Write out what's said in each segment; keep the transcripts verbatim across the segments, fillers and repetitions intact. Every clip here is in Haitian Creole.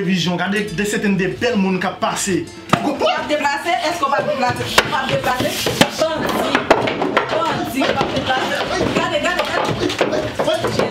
Vizyon, gade de sèten de bèl moun k ap pase. W ap deplase? Èske w p ap deplase? W ap deplase? Bandi! Bandi! W ap deplase? Gade, gade, gade! Jezi!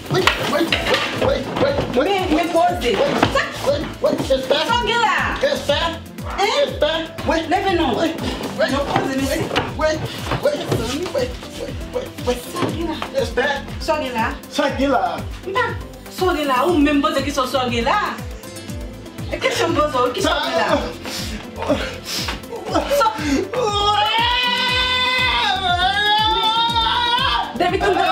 Wi, wi, wi, wi, wi, wi. Men, men poze. Wi, wi, wi, respè. Sa w gen la? Respè. Hein? Respè. Wi. Leve non. Wi, wi. Yo poze, mesye. Wi, wi, wi, wi, wi, wi. Sa w gen la? Respè. Sa w gen la? Sa w gen la? M pa, sa w gen la? Ou menm poze kesyon sa w gen la? E kesyon m poze w, ki sa w gen la? Sa, depi tout tan,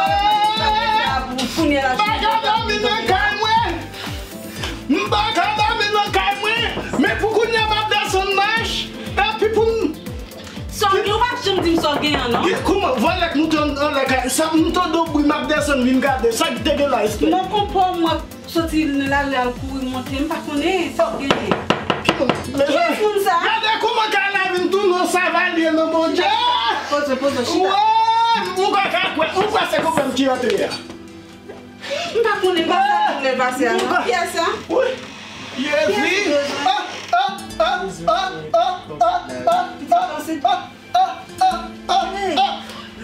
kounye a la. M pa ka dòmi nan kay mwen. M pa ka dòmi nan kay mwen. Men pou kounye a m ap desann mach. Epi pou m Sa w gen, ou pa janm di m sa w gen an, non? Kouman? Vòlè k moute anlè kay. Sa m tande yon bri, m ap desann vin gade. Sa k te gen la, espè? Nan konpò m, w ap soti nan lari al kouri monte, m pa konnen sa w genyen. Ki moun? Ki moun sa? Gade kouman kay la vin tounen yon savalye nan Bondye. Poze, poze, chita. Woy! Ou pa ka kwè, ou kwè se konpè m ki rantre a. M pa konnen, m pa sa moun lè pase a non. Kiyès sa? Wi. Jezi. Kiyès ki bezwen? Ah, ah, ah, ah, ah, ah, ah, ah, ah, ah, ah, ah. Hey,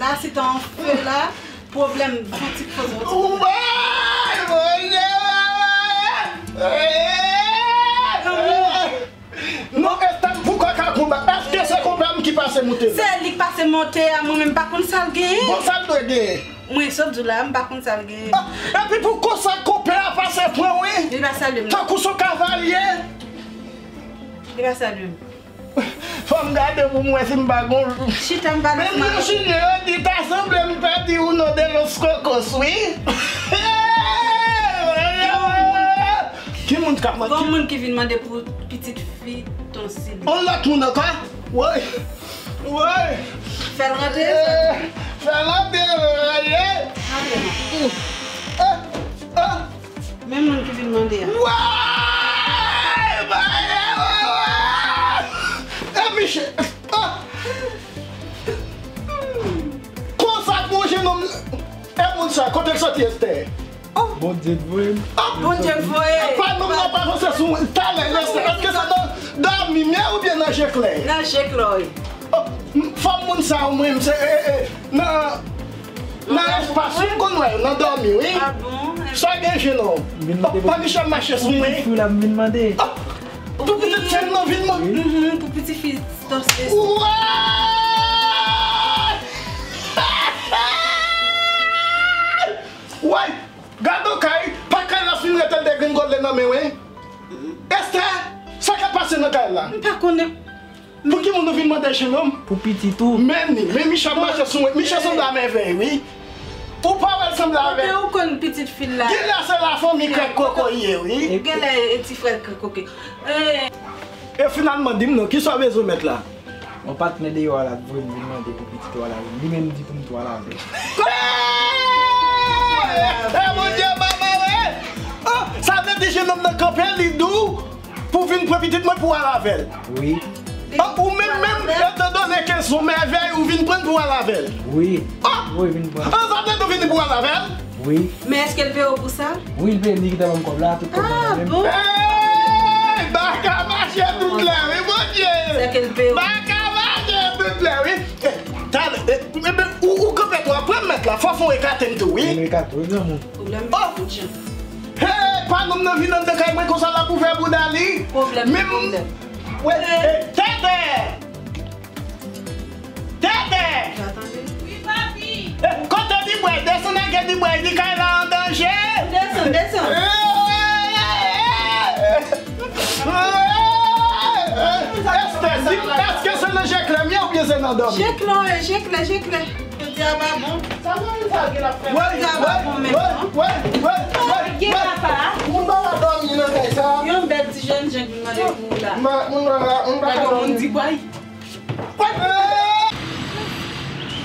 la se te yon fè la, pwoblèm fanatik fòs. Woy, Bondye, Bondye. Non, Estèl, poukò ka konba? Èske se konba m ki pase monte la? Se li k pase monte a, mwen menm m pa konn sa l genyen. Bon, sa l dwe genyen? Mwen sot di w la, m pa konn sa l genyen. Ah, epi pou konsa konpè a pase pran, wi. Li pa salye m. Tankou se yon kavalye. Li pa salye m. Fò m gade pou m wè si m pa gon. Chita m pa. Menm yo chita, yo di ta sanble m pèdi ou non de los kokos, wi. Ki moun k ap mande? Gon moun ki vin mande pou pitit fi Ton Sili. On lòt moun ankò? Woy! Woy! Fè l rantre. Eh, fè l rantre, woy! Rantre non. Ah, ah. Men moun ki vin mande a. Woy! Woy! Eh, Michel! Ah! Konsa pou yon jenòm, e moun sa, kote l soti, Estè? Oh! Bondye t voye m. Oh! Bondye t voye. Apa nou pa avanse sou mwen talè, Estè? Èske se nan dòmi m ye oubyen nan je klè? Nan je klè, wi. Oh, m, fòm moun sa, mwen, m se, e, e, nan, nan espas, wi, m konn wè, nan dòmi, wi. Ah bon? Sa gen je non. M vin mande pou, oh, pa Michel mache sou mwen. Pou pitit fi w la, m vin mande. Oh! Pou pitit fi m nan vin mwen. Mhm, pou piti fi. Woy! Woy! Gade yon kay, pa kay la fin rete l degringole nan men w, wi. Esther, sa k ap pase nan kay la? M pa konnen. Pou ki moun ou vin mande jenòm? Pou pitit ou. Men ni, men Micha mache sou mwen. Micha sanble a mèvèy, wi. Ou pa wè l sanble avèk. Kote ou konn pitit fi l la? Genlè se lafanmi krèk koko li ye, wi. Genlè e ti frè krèk koko. E finalman, di m non, kisa w bezwen mèt la? Yon patnè deyò a la t voye m vin mande pou pitit ou a lavi. Li menm di pou m tou al avè l. Eh, Bondye, mama, wi. Oh, sa vle di jenòm nan kanpe, li di w pou vin pran pitit mwen pou al avè l. Wi. Ah, ou menm menm, etandone ke son mèvèy, ou vin pran l pou al avè l. Wi. Ah! Wi, vin pran. Ah, sa vle di w vini pou al avè l? Wi. Men èske l peye w pou sa? Wi, l peye m, li ki ta ban m kòb la, tout kòb la menm. Ah bon? Hey, baka mache tout lè, wi, Bondye. Sèke l peye w. Baka mache tout lè, wi. Eh, talè, eh, eh, ben, ou, ou kanpe tou, apre m mèt la, fò fon ekate m tou, wi. Mwen ekate, wi, granmoun. Pwoblèm, oh! Hey, pa nonm nan vin anndan kay mwen konsa l ap ouvè bouda li. Pwoblèm, pwoblèm. Wè, eh, tètè! Tètè! Wi, papi. Eh, kote Dibway? Desann ak Dibway, li kay la an danje. Desann, desann. Esther, di m, èske se nan je klè m ye oubyen se nan dòmi? Je klè, je klè, je klè. Jodi a pa bon. Sa moun sa gen ap fè? Jodi a pa bon menm, non. Gen papa. Moun pa ka dòmi nan kay sa. Yon bèl ti jèn jan ki mande pou ou la. Moun pa ka dòmi. Gade yon moun Dibway.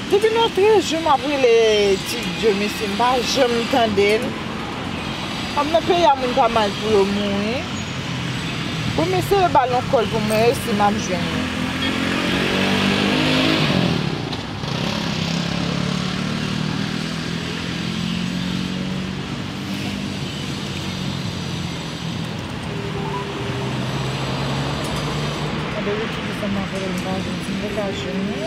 Depi nan trèz jou m ap rele Ti Djo, mesye, m pa janm tande l. Kòm nan peyi a moun pa mal pou yo mouri. Bon, m eseye ba l yon kòl pou mwen, si m ap jwenn li. Mwen de retounen ansanm avè l, m pa jwenn, si m te ka jwenn li.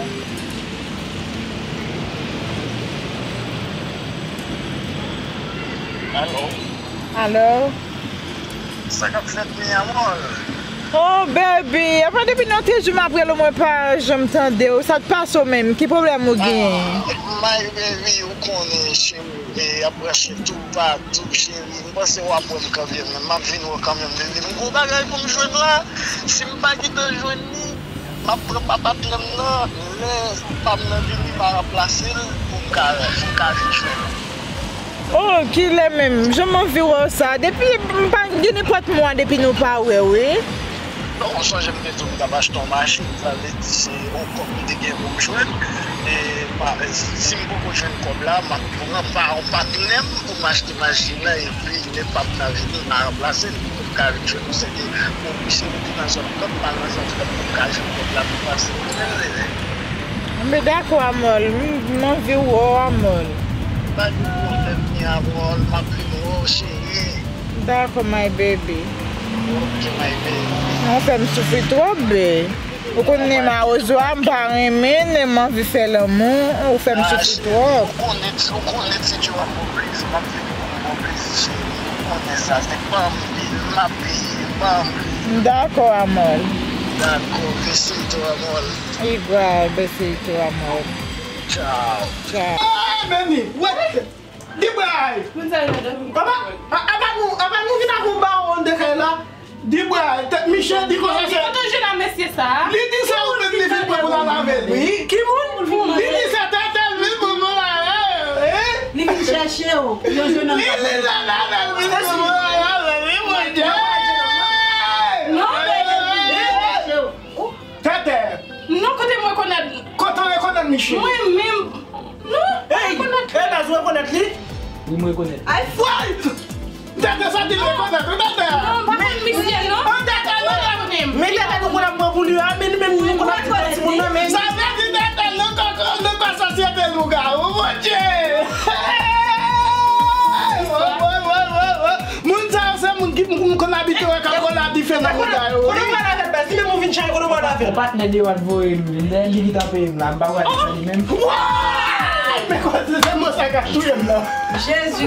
Alo? Alo? Sa k ap fèt, mi amor? Oh, baby, apa depi nan trèz jou m ap rele w, mwen pa janm tande w. Sa t pase w menm? Ki pwoblèm ou genyen? Ah, my baby, ou konnen, cheri, e ap branche toupatou, cheri. M panse w ap wè m kanmenm, men m ap vin wè w kanmenm, baby. M gon bagay pou m jwenn la. Si m pa gentan jwenn li, m ap pran pa patnè m nan, lè pa m nan vini, m a ranplase l pou m ka, pou m ka vin jwenn li. Oh, kilè menm? Jan m anvi wè w sa. Depi m pa gen nenpòt mwa depi nou pa wè, wi. Non, ou sonje m te di w m t ap achte yon machin, sa vle di se yon kòb m te gen pou m jwenn. E pa, si m poko jwenn kòb la, m ap pran pa yon patnè m pou m achte machin nan, epi lè pa m nan vini, m a ranplase l pou m ka vin jwenn ou. Se te, bon, misye rete nan zòn Kòb, m al nan zòn Kòb pou m ka jwenn kòb la pou m pase. Ou menm, Nene? Anben dakò, amò, m, m anvi wè w, amò. Pa gen pwoblèm, mi amor, m ap vin wè w, cheri. Dakò, my baby. Ok, my baby. Ou fè m soufri twòp, babe. Ou konn Nene mawozo a, m pa renmen, Nene m anvi fè lanmou, ou fè m soufri twòp. Ou konnen, ou konnen Ti Djo ap bon plezi, m ap vini pou m bon plezi, cheri. Ou konnen sa, se pa m, m ap peye, pa m. Dakò, amò. Dakò, besito, amò. Igual, besito, amò. Tchao. Tchao. Ah, Nene, wè, Dibway. Moun sa yo nan. Apa, apa nou, apa nou vin ak yon bawon anndan kay la? Dibway, tèt Michel di konsa se. Kote w jwenn a mesye sa a? Li di se ou menm li vin pran pou l al avè l, wi. Ki moun? Li di se tèt l vin pran pou l al avè l, wi. Li vin chèche w. Yo jwenn nan. Li di se tèt l vin pran pou l al avè l, wi, Bondye. Non, men li vin chèche w. Tètè. Non, kote m rekonèt? Kote w rekonèt Michel? Mwen menm. Non, m rekonèt. Ey, baz, ou rekonèt li? Wi, m rekonèt. Ay, fwa! Tètè, sa di l rekonèt, wi, tètè. Non, m pa konn misye, non. An tètè, non, tètè. Men tètè, nou konn ap pran pou li, a, men nou menm, nou konn ap di pran timoun nan, men. Sa vle di tètè, nou kòkò, nou kò sosyete lougawou, Bondye. Woy, woy, woy, woy, woy. Moun sa yo se moun ki m konn abitye wè k ap kole a dife nan mouda yo, wi. Kote w pral avè l, baz? Li menm ou vin chache, kote w pral avè l? Yon patnè deyò a t voye m vin, li ki t ap peye m la, m pa pral di sa li menm. Woy! Men koze se mo sa k ap touye m nan. Jezi.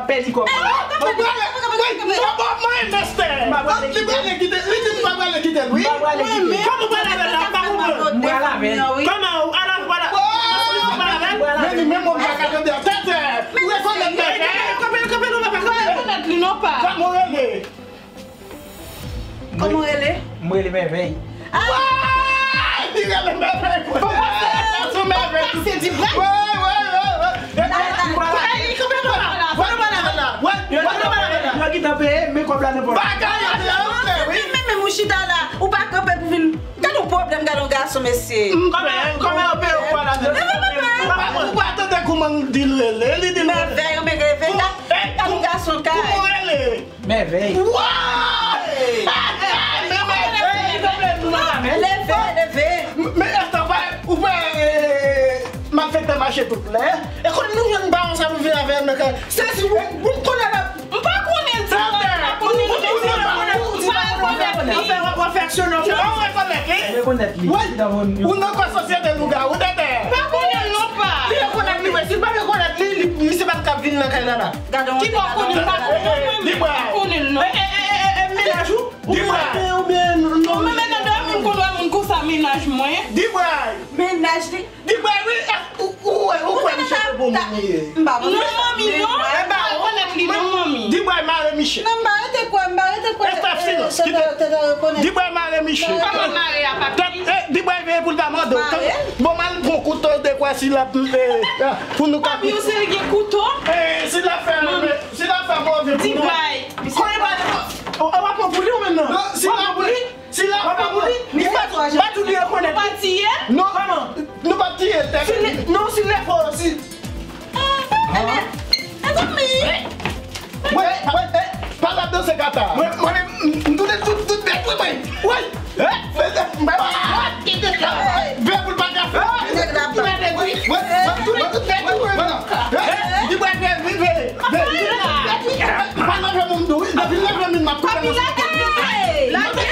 ap pèdi kòb. Mwen prale, mwen, mwen, mwen, mèstè. Li prale kite, li di m pa prale kite l, wi. Kòman w prale avè l la? M pa konprann. M prale avè l. Kòman w, ala w prale avè l? Men li menm mwen m pa ka tande a tètè. Ou rekonèt mèvèy? Kanpe, kanpe non, papa, kanpe. Rekonèt li non, pa. Kòman w rele? Kòman w rele? M rele Mèvèy. Ah! Li rele Mèvèy. Fò pase, fò pase di brèk. Wi, wi, wi, wi. Kanpe non, papa. Fò nou pale avè l la. Yo gentan peye, men kòb la nan pòch. Bagay yo te antre, wi. Men, men, men, ou chita la, ou pa kanpe pou vin. Gade yon pwoblèm, gade yon gason, mesye. Kòman, kòman yo peye ou pa la? Ou pa tande kòman l di l rele, li di l rele. Mèvèy, ou mèt reve, gade yon gason kay. Kòman w rele? Mèvèy. Waw! Leve, leve. Men, men, èske w pa, ou pa, eh, malfektè mache tout lè? E kote nou jwenn bawon sa pou vin avè l nan kay? Se si ou, ou konnen la. M pa konnen l, m pa konnen l, m pa rekonèt li. Ou rekonèt li? Ou nan kò sosyete lougawou, tètè. M pa konnen l non, pa. Li rekonèt li, wi. Si l pa rekonèt li, li, misye pa t ka vin nan kay la, la. Ki bò konnen, m pa konnen l, m pa konnen l non. E, e, e, e, e, mennaj ou? Ou konnen oubyen non? Mwen menm nan dòmi, m konn wè moun konsa, mennaj mwen. Dibray. Mennaj li. Dibray, wi, ou, ou, ou, ou kwè misye se bon moun li ye? M pa konnen. Non, manmi, non. M pa rekonèt li, non, manmi. Dibray mare misye. Non, m pa rete kwè, m pa rete kwè. Estaf, silans. Dibray mare misye. Kòman mare a, papi? Dibray veye pou l pa mande w. Bon, m al pran kouto de kwa si l ap, eh, pou nou ka. Papi, ou se l gen kouto? Eh, si l ap fè, si l ap fè move pou nou. Dibray. Konnen pa, w ap pran pou li ou menm nan? Non, si l ap pran pou li. Si l ap pran pou li, li pa tou, pa tou li rekonèt. Nou pa tiye l? Non, nou pa tiye l, tèt. Si li, non, si l lè fò, si. Eh, eh, eh, mezanmi. Wè, wè, eh, pa la danse kata. Mwen, mwen, m, m tounen tout, tout bèt, wi, mwen. Wi. Eh, mwen, mwen, mwen, veye pou l pa ka fè. Mwen, mwen, mwen, tout, tout bèt, wi, mwen. Eh, li pral veye, veye, veye. Pa leve men m tou, wi. Depi leve men m, m ap koupe mwen. Papi, lage! Lage!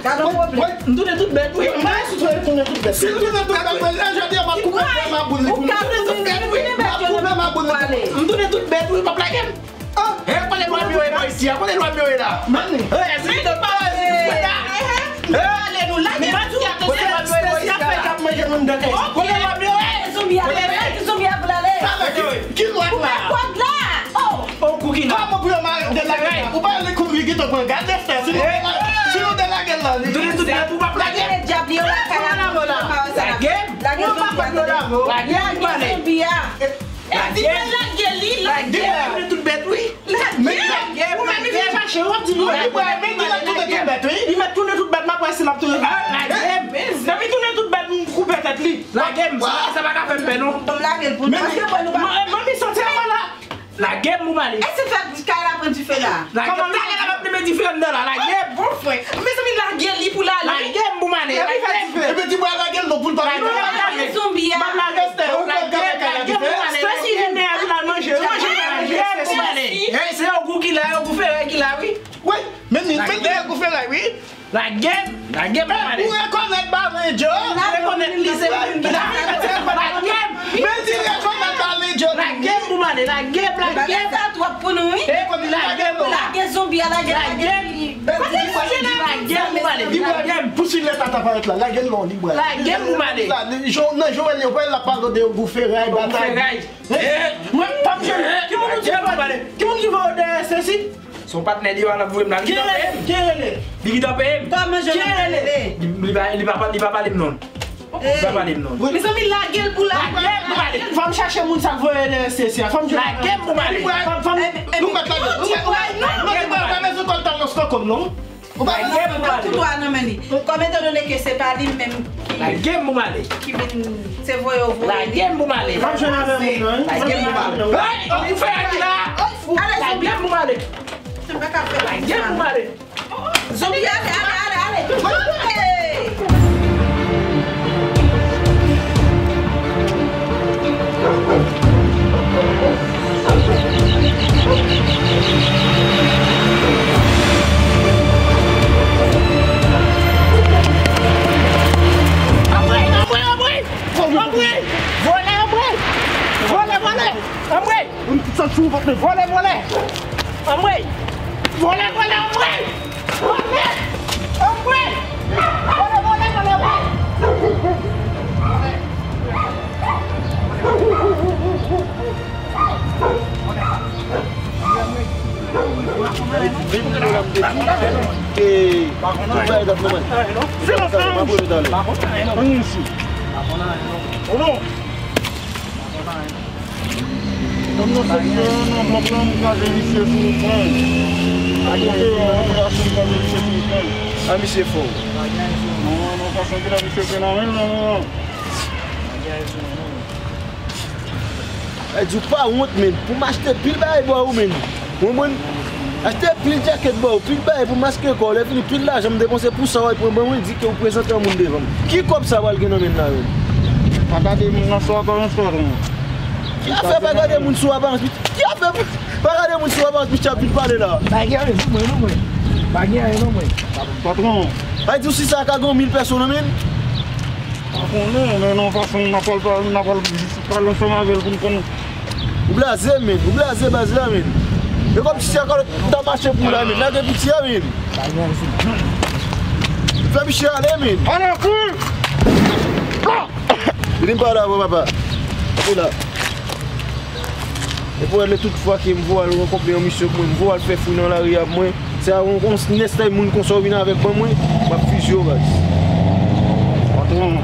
Gade yon pwoblèm. M tounen tout bèt, wi. M pa sou tounen tout bèt. Si l tounen tout bèt, mwen, jodi a, m ap koupe maboul li pou nou. Ou ka tounen tout bèt, wi. M ap koupe maboul li pou nou. M tounen tout bèt, wi, m ap lage m. Ah! Eh, kote lwa m yo ye bò isi a? Kote lwa m yo ye la? Mami. Eh, èske nou pa wè si nou fè la? Eh, ale nou, lage m. Kote lwa m yo ye bò isi a? Stacy ap fè kap manje moun dan kay. Kote lwa m yo ye? Zonbi a, zonbi a pou l ale. Sa vle di, ki lwa la? Kòd la. Oh! Oh, kou ki la. Kòman pou yo mare de lage la? Ou pa li kouri ki te pran gad de fè. Si nou, si nou delage l la, li. Tounen tout bèt ou p ap lage. Lage dyab li yo lakay la. Lage m. Lage zonbi a. Lage m, pale. Lage zonbi a. Lage m. Lage li, lage m. Tounen tout bèt, wi. Lage m. Ou mèt vin fache, w ap di nou. Lage m. Li mèt tounen tout bèt, wi. Li mèt tounen tout bèt, m ap wè si l ap tounen. Ah, lage m. Depi tounen tout bèt, m koupe tèt li. Lage m. Sa, sa pa ka fè m pè, non. Ban m lage l pou nou. Paske mwen, nou pa. Manmi, soti anba la. Lage m pou m ale. Èske fè kay la pran dife la? Lage m, talè la m ap limen dife anndan la. Lage m. Bon frè. Mezanmi, lage li pou l ale. Lage m pou m ale. Epi fè dife. Epi di mwen lage l non pou l pa vin. Lage zonbi a. M ap lage. Lage m, lage m pou m ale. Stacy vin deyò vin al manje. Manje, manje, Stacy. Lage m pou m ale. Ey, se yon gou ki la, yon gou feray ki la, wi. Wi, men li, men li yon gou feray, wi. Lage m, lage m pou m ale. Ou rekonèt Balen Joe? Ou rekonèt li se moun ki la. Lage m. Men di rekonèt Balen Joe. Lage m pou m ale, lage m, lage m. Bagay sa twòp pou nou, wi. Lage m pou m ale. Lage zonbi a, lage, lage. Lage m. Lage m pou m ale, lage m. Pou si lè tata parèt la, lage l non, li bwè. Lage m pou m ale. Nan Joel yo, wè l ap pale de gou feray, batay. Gou feray. Mwen, pa m jwenn. Ki moun ki voye w dèyè Stacy? Se yon patnè li yo a l ap voye m la. Li gentan peye m. Li gentan peye m. Kòman Joel rele? Li, li pa, li pa, li pa pale m non. Li pa pale m non. Mezanmi, lage l pou lage. Lage m pou m ale. Fò m chache moun sa k voye dèyè Stacy a. Fò m jwenn. Lage m pou m ale. Fò m, fò m. Nou mèt lage. Nou mèt, nou mèt, nou mèt, nou mèt, nou mèt, nou mèt, nou mèt, Ou pa bezwen pran kouto a nan men li. Kòm etandone ke se pa li menm ki, lage m pou m ale, ki vin, se voye yo voye li. Lage m pou m ale. M ap jwenn avè moun nan, wi. Lage m pou m ale. Hey! Ou fè ki la? Ale, lage m pou m ale. Lage m pou m ale. Zonbi, ale, ale, ale, ale. Hey! Anmwey! Vòlè, anmwey! Vòlè, vòlè! Anmwey! Vòlè, vòlè! Anmwey! Vòlè, vòlè, anmwey! Vòlè! Anmwey! Vòlè, vòlè, vòlè, anmwey! A misye fò. Sa di w pa wont, menn, pou m achte pil bagay ba ou, menn. Ou konprann? Achte pil djakèt ba ou, pil bagay pou maske kò w. Lè fini, pil lajan m depanse pou sa w al pran ban mwen, di ke w prezante yon moun devan m. Ki kòb sa pral gen nan men l la, menn? Pa gade moun nan sou aparans, patwon. Ki afè pa gade moun sou aparans? Ki afè pa gade moun sou aparans, misye ap vin pale la? Pa gen anyen sou mwen, non, mwen. Pa gen anyen, non, mwen. Patwon. Sa di w si sa ka gen yon mil pèso nan men l? Pa konnen, men nan fason n ap pral, n ap pral jis pale ansanm avè l pou n konn. Ou blaze, menn. Ou blaze baz la, menn. E kòmsi se kalòt ta mache pou la, menn. Lage piti a, menn. Fè misye ale, menn. Ale, kouri! Vini m pale avè w, papa. Ou la. E pou wè lè tout fwa ke m voye al rankontre yon misye pou mwen, m voye al fè fouy nan lari a pou mwen. Se a yon, yon nèstay moun konsa w vin avèk ban mwen, m ap fizye w, baz. Patwon,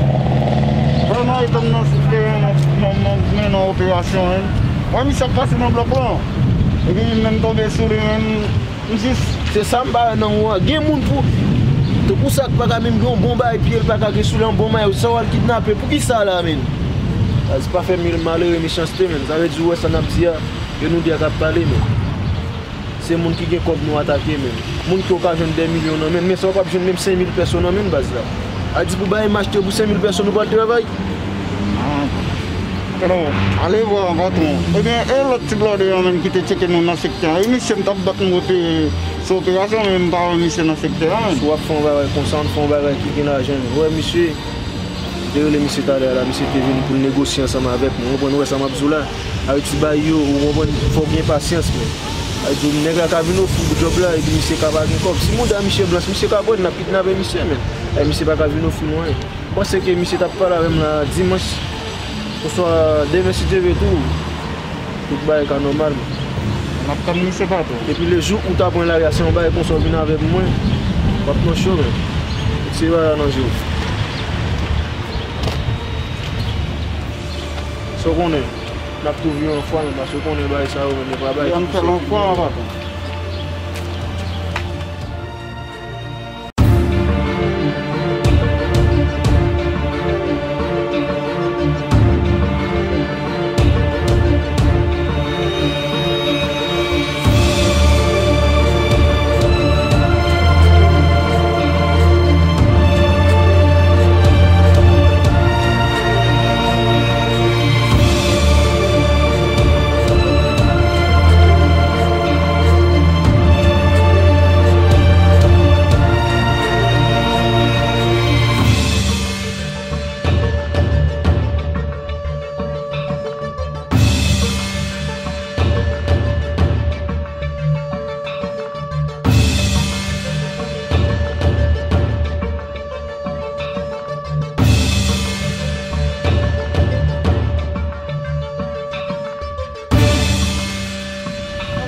vrèman, etan m nan sou teren, m ap, m ap, m ap mennen yon operasyon, wi. Wè misye ap pase nan blòk lan. Epi m menm tonbe sou li, menm, m jis. Se sa m pa wè nan ou an. Gen moun pou, tankou sa k pa ka menm gen yon bon bagay pye l, pa ka gen sou li yon bon mayo, sa w al kidnape. Poukisa la, menn? Baz, pa fè mil malere mechanste, menn. Sa vle di, ou wè sa n ap di a, e nou de a k ap pale, menn. Se moun ki gen kòb nou atake, menn. Moun ke w ka jwenn dè milyon nan men l, men sa w p ap jwenn menm senk mil pèso nan men l, baz la. A di pou bagay m achte pou senk mil pèso nou pral travay. Ah. Hello, ale vwa patwon. Ebyen, e lòt ti blòdè an menm ki te tcheke nou nan sektè a? E misye m t ap bat m repere sou operasyon, men m pa wè misye nan sektè a menm. Si w ap fè yon bagay konsa, ann fè yon bagay ki gen lajan. Ou wè misye, te rele misye talè a la, misye te vin pou l negosye ansanm avèk mwen. Ou konprann, ou wè sa m ap di w la? Ayiti bay yo, ou konprann, fò w gen pasyans, men. Sa vle di, nèg la ka vin ofri w djòb la, epi misye ka pa gen kòb. Si mouda misye blanch, misye ka pran n, n ap kidnape misye, men. E misye pa ka vin ofri nou anyen. M panse ke misye t ap pale avè m la dimanch, oswa demen si Dye vle tou. Tout bagay ka nòmal, men. N ap tann misye patwon. Epi le jou ou ta pran lari a, se yon bagay konsa w vin avè mwen, w ap nan cho, men. Se bagay la nan je w. Sa w konnen, n ap tou viv anfwa, men paske w konnen bagay sa yo, men, e pa bagay ki posib. Yo, m fè l anfwa, patwon.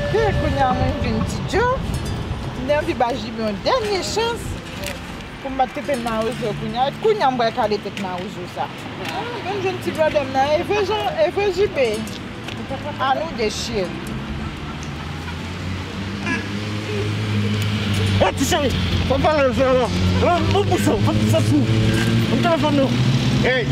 Ok, kounye a mwen vin Ti Djo. M te anvi ba Jibe yon dènye chans pou m bat tete m nan rezo kounye a. Kounye a m pral kale tèt nan rezo sa. Ah, vin jwenn ti blòdè m nan. Evre Jan, Evre Jibe. Anou dechire. Hey, ti cheri, fò m pale avè w la. Bon, bon, bon, bon, bon, bon, bon, bon, telefòn nou. Hey!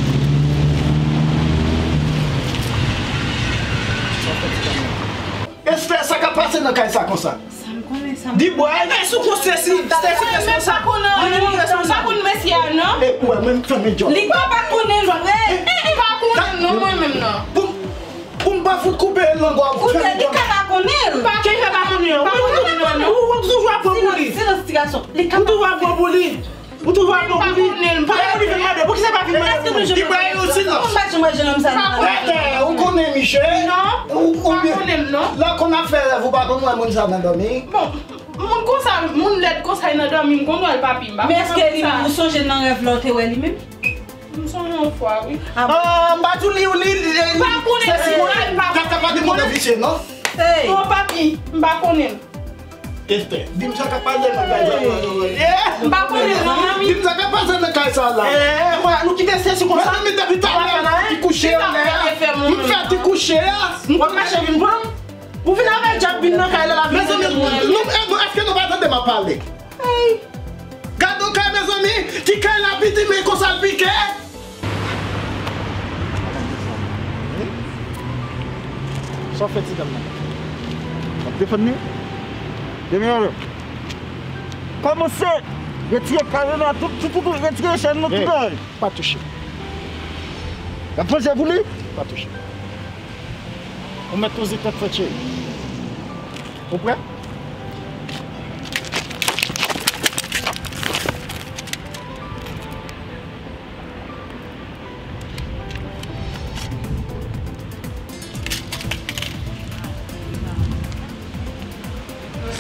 Esther, sa k ap pase nan kay sa konsa? Sa m konnen, sa m konnen. Di bway. Mwen sou konsèsi, Stèsi responsab. Mwen menm responsab. Pa konn mesye a, non. E, ou wè, mwen m fèmen djòl. Li pa pa konnen l vre. Li pa konnen l non, mwen menm non. Pou, pou m pa fout koupe lang ou. Koute, li ka pa konnen l. Pa konnen l. Pa konnen l non. Ou, ou toujou ap pran pou li. Silans, silans, ti gason. Li ka pa konnen. Ou toujou ap pran pou li. Ou twouve apre pou li, apre pou li vin mande, poukisa pa vin mande pou mwen? Li bay yon silans. Ou pa janm wè jennonm sa nan lavi. Ou konnen misye? Non, ou pa konnen l non. Lè w konn ap fè rèv, ou pa konn wè moun sa nan dòmi? Bon, moun konsa, moun lèd konsa nan dòmi, m konn wè l papi, m pa konn wè moun sa. Men èske li menm, ou sonje nan rèv la w te wè li menm? M sonje yon fwa, wi. Ah, m pa di w li, li, li, li. M pa konnen. Se si moun, tèt la pa de moun visye, non? Non, papi, m pa konnen l. Esther, di m sa k ap pase nan kay sa la. M pa konnen non, manmi. Di m sa k ap pase nan kay sa la. Eh, nou kite sesi konsa. Mezanmi, depi talè, ti kouche anlè a. M fè ti kouche a. W ap mache vin pran m? Ou vin avèk djab vin nan kay la, la vin. Mezanmi, nou, eh, bon, èske nou pa tande m ap pale? Gade yon kay, mezanmi, ti kay la piti, men konsa l pike. Sa w fè ti dam nan? W ap defann li? Demen yo. Kòmanse retire kare nan tout, tout, tout, tout, retire chèn nan tout bagay. Pa touche. W ap peze pou li? Pa touche. Ou mèt poze tèt fè cheri. Ou prè?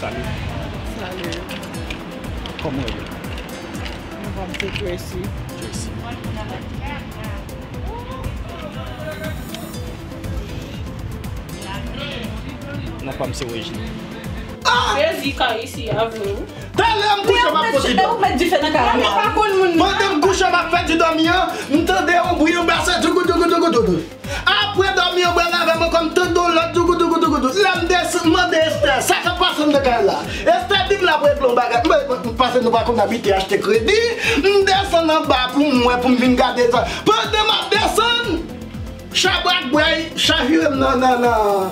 Salut. Salut. Kòman w ye? Mwen pa m se Tracy. Tracy. Non pa m se Regine. Sezi kay isi a vre wi. Talè m kouche m ap pote dòmi. Ou met dife nan kay la. Mwen pa konn moun nan. Pandan m kouche m ap pèdi dòmi an, m tande yon bri anba se dougou dougou dougou dougou. Apre dòmi an bwè avè mwen kòm tande yon lòt dougou dougou dougou dougou. Lè m desann, m mande Esther sa k ap pase anndan kay la. Esther di m l ap regle yon bagay. M, m, pase nou pa konn abite achte kredi. M desann anba pou m wè pou m vin gade sa. Pandan m ap desann, chabrak bwè chavire m nan, nan, nan,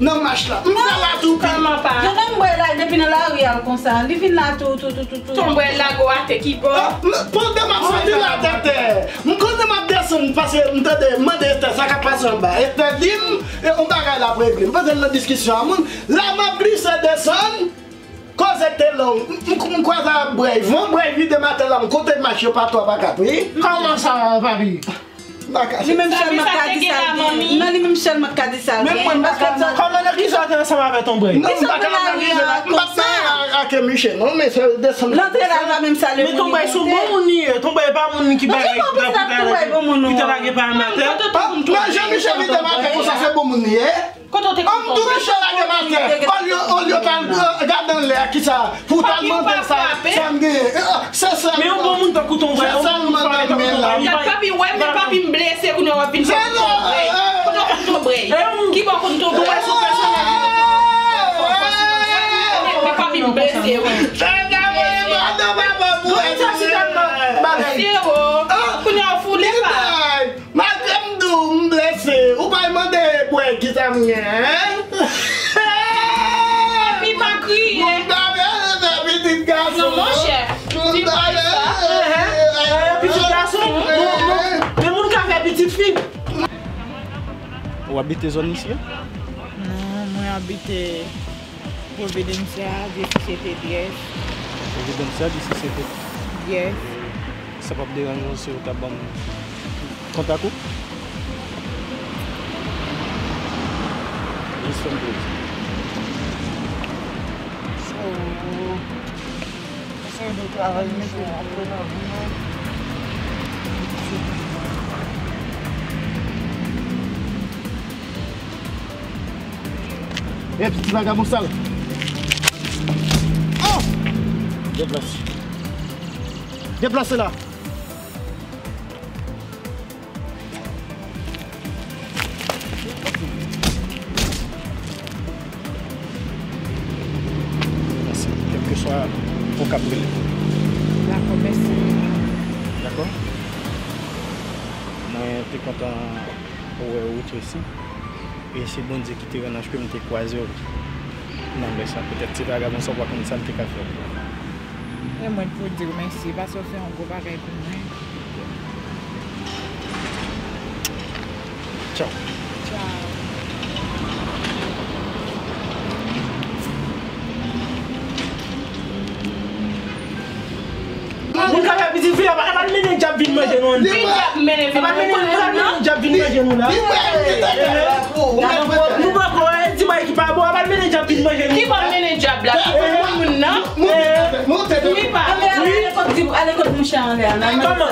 nan mach la. M fè la tou pi. Kòman pa? Jan m wè la depi nan lari a konsa. Li vin la tou, tou, tou, tou, tou. Tonbwè lage w atè ki bò? Ah, m, pandan m ap soti la atè, m konnen m ap desann, paske m tande, m mande Esther sa k ap pase anba. Esther di m, e, yon bagay l ap regle. M panse l nan diskisyon a moun. La m ap glise desann, koze k te long. M, m, m kwaze ak Brèy. Van Brèy vide m atè la, m konte mach yo pa twa pa kat, wi. Kòman sa, papi? Li menm sèlman k ka di sa l gen. Non, li menm sèlman k ka di sa l gen. Kòman nan ki sa w te ansanm avè Tonbwèy? Non, m pa ka nan lari a konsa. M pa t nan ake miche non, men se desann. Lantre la pa menm sa le moun. Men Tonbwèy se yon bon moun li ye. Tonbwèy pa moun ki bagay ki ta lage pa ann atè. Nan jan miche vide m atè konsa se bon moun li ye. Kote w te konn Tonbwèy? An m tou miche lage m atè. Olye, olye w t al, eh, gade anlè a kisa. Pou w t al mande sa, sa m genyen. Eh, eh, se sèl. Men yon bon moun tankou Tonbwèy, yon bon moun tankou Tonbwèy. Gad papi, wè men papi m blese kounye a w ap vin fè m Tonbwèy. Kote w konn Tonbwèy? Ki bò w konn Tonbwèy? Tonbwèy se yon pèsonaj. Men papi m blese wi. Blese. Kounye a w foule pa. Malgre m di w m blese, ou pa al mande bwè kisa m gen, en? Epi pa kriye. Moun ta vle fè pitit gason. Non, monchè. Moun ta vle fè pitit gason. Men moun ka fè pitit fi. Ou abite zòn isi a? Non, mwen abite Providencia, diecisiete diez. Providencia, diecisiete diez. Sa p ap deranje w si w ta ban m kontak ou? Jis fè m plezi. So, se de travay misye ap fè nan vi nou. E, ti vagabon sal. Oh! Deplase. Deplase la. Mèsi. Kèlkeswa ou k ap rele. Dakò, mèsi. Dakò. Mwen te kontan wè ou, Tracy. E se Bondye ki te rann achte m te kwaze w nan lè sa. Petèt ti vagabon sa w pa konn sa l te ka fè. E mwen pou di w mèsi, paske w fè yon gwo bagay pou mwen. Tchaw. Tchaw. Moun ka fè Djab vin manje nou an. Li pa mennen, li pa mennen djab vin manje nou la. Li pa mennen djab vin manje nou. Ki pa mennen djab la? Ki pa moun nan? Wi pa. Ale kot mouche anlè a. Kòman?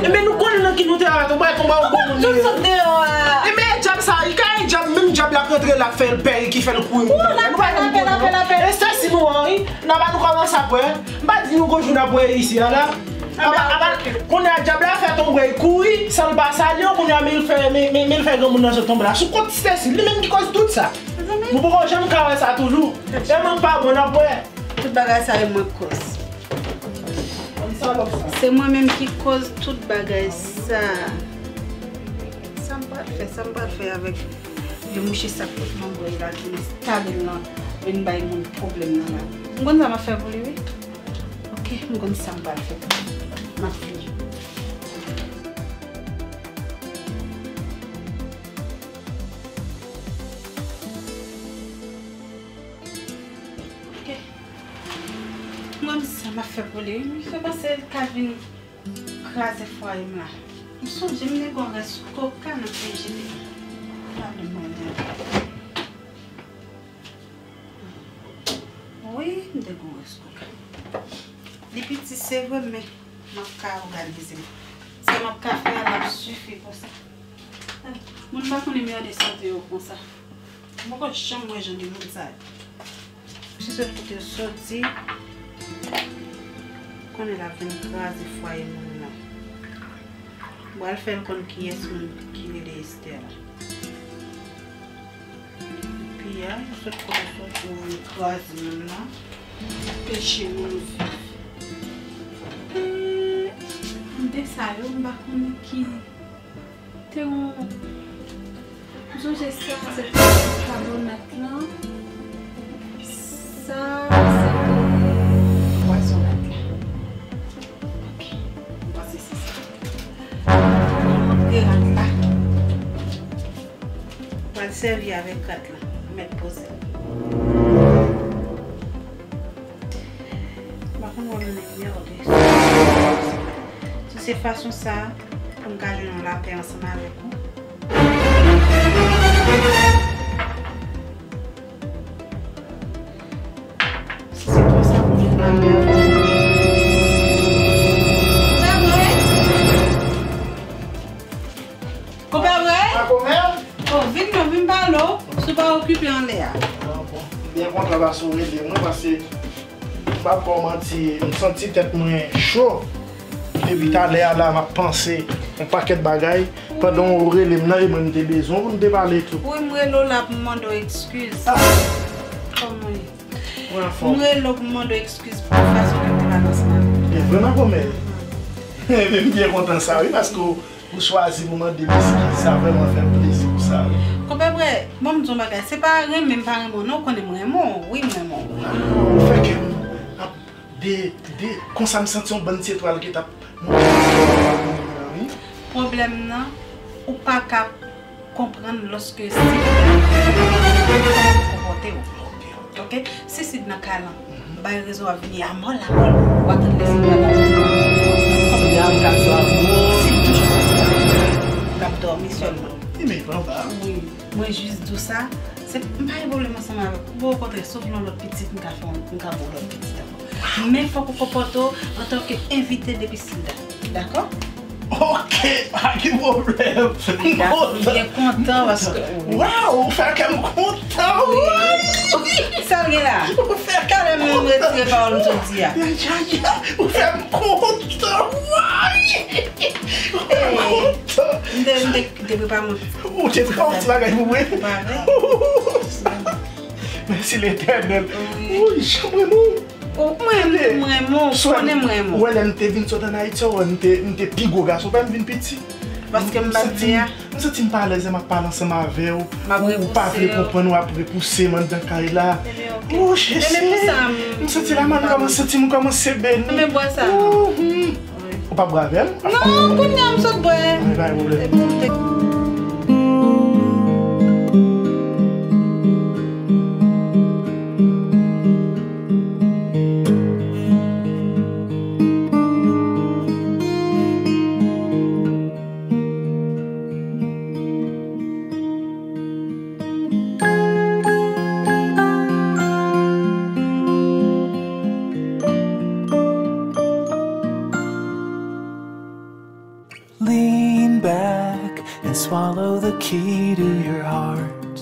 Ebyen nou konnen nan ki nou te la, tonba tonba ou bon moun. Tout sot deyò a. Ebyen djab sa, li ka yon djab, menm djab la k rantre la k fè l pè, ki fè l kouri. Lapè, lapè, lapè, lapè. E se si nou an, wi. N a pa nou kòmanse ap wè. M pa di nou gon jou n ap wè isi a la. Apa, apa, kounye a djab la fè tonbe kouri, san l pa salye w, kounye a men l fè, men, men, men l fè granmoun nan sot tonbe la. Sou kont Stacy, li menm ki koz tout sa. Nou poko janm ka wè sa toujou. E mwen pa bon, n ap wè. Tout bagay sa e mwen k koz. Se mwen menm ki koz tout bagay sa. Sa m pral fè, sa m pral fè avèk vye mouche sa k pot mangoy la ki instale l lan, vin bay moun pwoblèm nan la. M konn sa m ap fè pou li wi. Ok, m konn sa m pral fè pou li. M ap fini. Ok. M konn sa m ap fè pou li. M fè panse l ka vin kraze fwaye m la. M sonje m te gon rès koka nan frijidè. Gade mwen la. Wi, m te gon rès koka. Li piti, se vre, men m ap ka òganize m. Sa m ap ka fè a, l ap sifi pou sa. Moun pa konn mède sante yo konsa. M poko janm wè jan de moun sa yo. Si se kote yo soti, konnen l ap vin kraze fwaye moun nan. M pral fè l konn kiyès moun ki rele Esther la. Epi a, m sot konnen soti, ou vin kraze moun nan, anpeche moun viv. Eee, de sa yo, m pa konnen ki. Te yon, m sonje sa, se te karbonat lan. Sa, se te pwazon rat la. Ok, m panse se sa. Antre rat la. Pral sèvi avèk rat la. Mèt poze. M pa konn wè m nan mède. Si se fason sa pou m ka jwenn yon lapè ansanm avèk ou. Si se konsa pou m jwenn lapè avèk ou. Konpè Brè? Konpè Brè? A, konpè? O, vin non, vin pale w. Si w pa okipe anlè a. A, bon. M byen kontan paske w rele mwen, paske m p ap ba w manti, m santi tèt mwen cho. Depi talè a la, m ap panse yon pakèt bagay. Pandan w rele m nan, e mwen m te bezwen w pou n te pale tou. Wi, m rele w la pou m mande w ekskiz. A! Kòman w ye? Mwen anfòm. M rele w pou m mande w ekskiz pou fason ke m te pale ansanm avè w. E vrèman, kòmè? Ebyen, m byen kontan sa, wi, paske w, ou chwazi pou mande m eskiz. Sa vrèman fè m plezi pou sa, wi. Konpè Brè, bon, m di w yon bagay. Se pa renmen m pa renmen w, non, ou konnen m renmen w. Wi, m renmen w. Ou fè kè m ap de, de, konsa m santi yon bann ti etwal ki t ap monte nan syèl la, wi. Pwoblèm nan, ou pa ka konprann lòske Sid la konpòte w. Ok, ok. Ok? Si Sid nan kay lan, bay rezon w ap vini amòl, amòl, w atann lè Sid la la. Sid toujou konsa. L ap dòmi sèlman. Li menm anba. Wi, mwen jis di w sa. Se, m pa gen pwoblèm ansanm avèk ou. Bon, okontrè, sof nan lòt pitit, m ka fè, m ka ba w lòt pitit ankò. Men fòk ou konpòte w antanke envite depi Sid la. Dakò? Ok, pa gen pwoblèm. M kontan. M byen kontan paske, wi. Waw, ou fè kè m kontan, wi. Sa l gen la? Ou fè kè m kontan. Talè m retire pawòl m sot di a. Ya, ya, ya, ou fè m kontan, wi. Ou fè m kontan. M te, m te, m te prepare yon... Ou te prepare yon ti bagay pou mwen? Prepare. Mèsi Letènèl. Wi. Wi, jan mwen bon. Ou, mwen, mwen, mwen, ou konnen mwen, mwen. Ou wè lè m te vin sot ann Ayiti, ou wè m te, m te pi gwo gason, pa m vin piti. Paske m pa t vle a. M santi m pa alèz lè m ap pale ansanm avè w. M ap repouse w. Ou pa vle konprann, w ap repouse m anndan kay la. Ebyen, ok. O, Jezi. Ebyen, pou sa, m, m santi la, m kòmanse santi m kòmanse beni. Ebyen, bwè sa. Ou p ap bwè avè m? Non, kounye a m sot bwè. Anben, pa gen pwoblèm. Follow the key to your heart.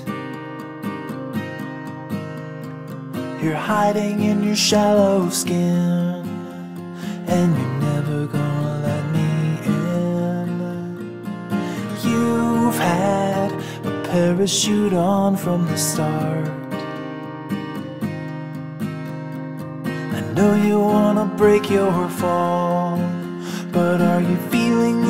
You're hiding in your shallow skin, and you're never gonna let me in. You've had a parachute on from the start. I know you wanna break your fall, but are you feeling